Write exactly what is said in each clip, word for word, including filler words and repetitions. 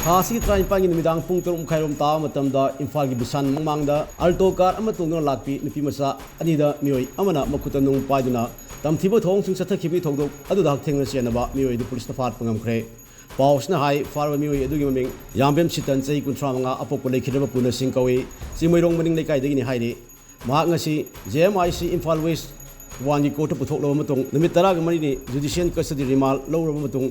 ꯊꯥ ꯑꯁꯤꯒꯤ ꯇꯔꯥꯅꯤꯄꯥꯟꯒꯤ ꯅꯨꯃꯤꯗꯥꯡ ꯄꯨꯡ ꯇꯔꯨꯛ ꯃꯈꯥꯏꯔꯣꯝ ꯇꯥꯕ ꯃꯇꯝꯗ ꯏꯝꯐꯥꯜꯒꯤ ꯕꯤꯁꯥꯟ ꯃꯃꯥꯡꯗ ꯑꯜꯇꯣ ꯀꯥꯔ ꯑꯃ ꯇꯣꯡꯗꯨꯅ ꯂꯥꯛꯄꯤ ꯅꯨꯄꯤ ꯃꯆꯥ ꯑꯅꯤꯗ ꯃꯤꯑꯣꯏ ꯑꯃꯅ ꯃꯈꯨꯠꯇ ꯅꯨꯡ ꯄꯥꯏꯗꯨꯅ ꯇꯝꯊꯤꯕ ꯊꯧꯑꯣꯡꯁꯤꯡ ꯆꯠꯊꯈꯤꯕꯒꯤ ꯊꯧꯗꯣꯛ ꯑꯗꯨꯗ ꯍꯛꯊꯦꯡꯅꯅ ꯆꯦꯟꯅꯕ ꯃꯤꯑꯣꯏ ꯑꯗꯨ ꯄꯨꯂꯤꯁꯅ ꯐꯥꯔꯛꯄ ꯉꯝꯈ꯭ꯔꯦ꯫ ꯄꯥꯎꯁꯤꯅ ꯍꯥꯏ, ꯐꯥꯔꯕ ꯃꯤꯑꯣꯏ ꯑꯗꯨꯒꯤ ꯃꯃꯤꯡ ꯌꯥꯝꯕꯦꯝ ꯁꯤꯇꯟ, ꯆꯍꯤ ꯀꯨꯟꯊ꯭ꯔꯥ ꯃꯉꯥ, ꯑꯄꯣꯛꯄ ꯂꯩꯈꯤꯗ꯭ꯔꯕ ꯄꯨꯅ ꯁꯤꯡ ꯀꯧꯏ, ꯆꯤꯡꯃꯩꯔꯣꯡ ꯃꯅꯤꯡ ꯂꯩꯀꯥꯏꯗꯒꯤꯅꯤ ꯍꯥꯏꯔꯤ꯫ ꯃꯍꯥꯛ ꯉꯁꯤ J M I C Imphal west ꯋꯥꯟꯒꯤ ꯀꯣꯔꯠꯇ ꯄꯨꯊꯣꯛꯂꯕ ꯃꯇꯨꯡ ꯅꯨꯃꯤꯠ ꯇꯔꯥꯒ ꯃꯔꯤꯅꯤ ꯖꯨꯗꯤꯁꯤꯌꯦꯜ ꯀꯁꯇꯗꯤ ꯔꯤꯃꯥꯟ ꯂꯧꯔꯕ ꯃꯇꯨꯡ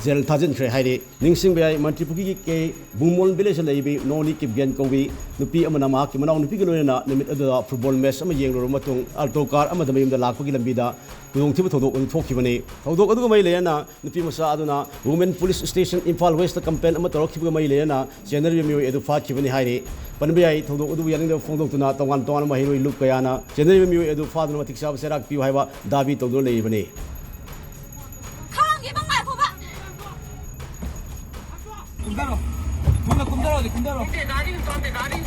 ꯖꯦꯜ ꯊꯥꯖꯤꯟꯈ꯭ꯔꯦ ꯍꯥꯏꯔꯤ꯫ ꯅꯤꯡꯁꯤꯡꯕ ꯌꯥꯏ, ꯃꯟꯇ꯭ꯔꯤꯄꯨꯈ꯭ꯔꯤꯒꯤ ꯀꯦ ꯕꯨꯡꯃꯣꯟ ꯚꯤꯂꯦꯖꯇ ꯂꯩꯕꯤ ꯅꯣꯅꯤ ꯀꯤꯞꯒꯦꯟ ꯀꯧꯕꯤ ꯅꯨꯄꯤ ꯑꯃꯅ ꯃꯍꯥꯛꯀꯤ ꯃꯅꯥꯎꯅꯨꯄꯤꯒ ꯂꯣꯏꯅꯅ ꯅꯨꯃꯤꯠ ꯑꯗꯨꯗ ꯐꯨꯠꯕꯣꯜ ꯃꯦꯠꯆ ꯑꯃ ꯌꯦꯡꯂꯨꯔꯕ ꯃꯇꯨꯡ ꯑꯜꯇꯣ ꯀꯥꯔ ꯑꯃꯗ ꯃꯌꯨꯝꯗ ꯂꯥꯛꯄꯒꯤ ꯂꯝꯕꯤꯗ ꯈꯨꯗꯣꯡꯊꯤꯕ ꯊꯧꯗꯣꯛ ꯑꯗꯨ ꯊꯣꯛꯈꯤꯕꯅꯤ꯫ ꯊꯧꯗꯣꯛ ꯑꯗꯨꯒ ꯃꯔꯤ ꯂꯩꯅꯅ ꯅꯨꯄꯤ ꯃꯆꯥ ꯑꯗꯨꯅ women police station Imphal west complain ꯑꯃ ꯇꯧꯔꯛꯈꯤꯕꯒ ꯃꯔꯤ ꯂꯩꯅꯅ ꯆꯦꯟꯅꯔꯤꯕ ꯃꯤꯑꯣꯏ ꯑꯗꯨ ꯐꯥꯈꯤꯕꯅꯤ ꯍꯥꯏꯔꯤ꯫ ꯄꯟꯕ ꯌꯥꯏ, ꯊꯧꯗꯣꯛ ꯑꯗꯨꯕꯨ ꯌꯥꯅꯤꯡꯗꯕ ꯐꯣꯡꯗꯣꯛꯇꯨꯅ ꯇꯣꯉꯥꯟ ꯇꯣꯉꯥꯟꯕ ꯃꯍꯩꯔꯣꯏ ꯂꯨꯞ ꯀꯌꯥꯅ ꯆꯦꯟꯅꯔꯤꯕ ꯃꯤꯑꯣꯏ ꯑꯗꯨ ꯐꯥꯗꯨꯅ ꯃꯇꯤꯛ ꯆꯥꯕ ꯆꯩꯔꯥꯛ ꯄꯤꯌꯨ ꯍꯥꯏꯕ ꯗꯥꯕꯤ ꯇꯧꯗꯨꯅ ꯂꯩꯔꯤꯕꯅꯤ꯫ ꯈꯥꯡꯒꯦꯕ, ꯉꯥꯏꯈꯣꯕ꯫ ꯀꯨꯝꯊꯔꯣ꯫ ꯀꯨꯝꯅ ꯀꯨꯝꯊꯔꯣꯗꯤ ꯀꯨꯝꯊꯔꯣ꯫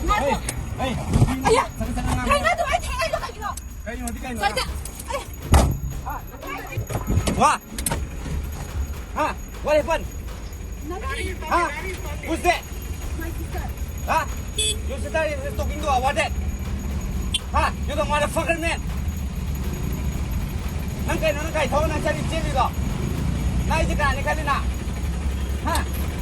ꯉꯥꯏꯈꯣ꯫ ꯍꯩ, ꯍꯩ, ꯅꯨꯄꯤ ꯑꯃ ꯑꯌꯥ! ꯆꯒꯠ ꯆꯒꯠ ꯉꯥꯡꯕ꯫ ꯊꯦꯡꯅꯗꯕ, ꯑꯩ ꯊꯦꯡꯅꯗꯕ ꯀꯩꯒꯤꯅꯣ? ꯀꯩꯅꯣꯗꯤ ꯀꯩꯅꯣ? ꯁ꯭ꯋꯥꯏꯗ꯫ ꯑꯩ꯫ ꯋꯥ! ꯍꯥ? What happened? ꯅꯪꯒꯤ ꯍꯥ? Who's that? My sister. ꯍꯥ? Your sister is talking to a what that? ꯍꯥ? You the motherfucker man. ꯅꯪ ꯀꯩꯅꯣ, ꯅꯪ ꯀꯩ ꯊꯧꯅ ꯆꯠꯂꯤ ꯆꯦꯜꯂꯤꯗꯣ? ꯅꯪ ꯑꯩꯁꯦ ꯀꯅꯥꯅꯤ ꯈꯜꯂꯤꯅ? ꯍꯥ?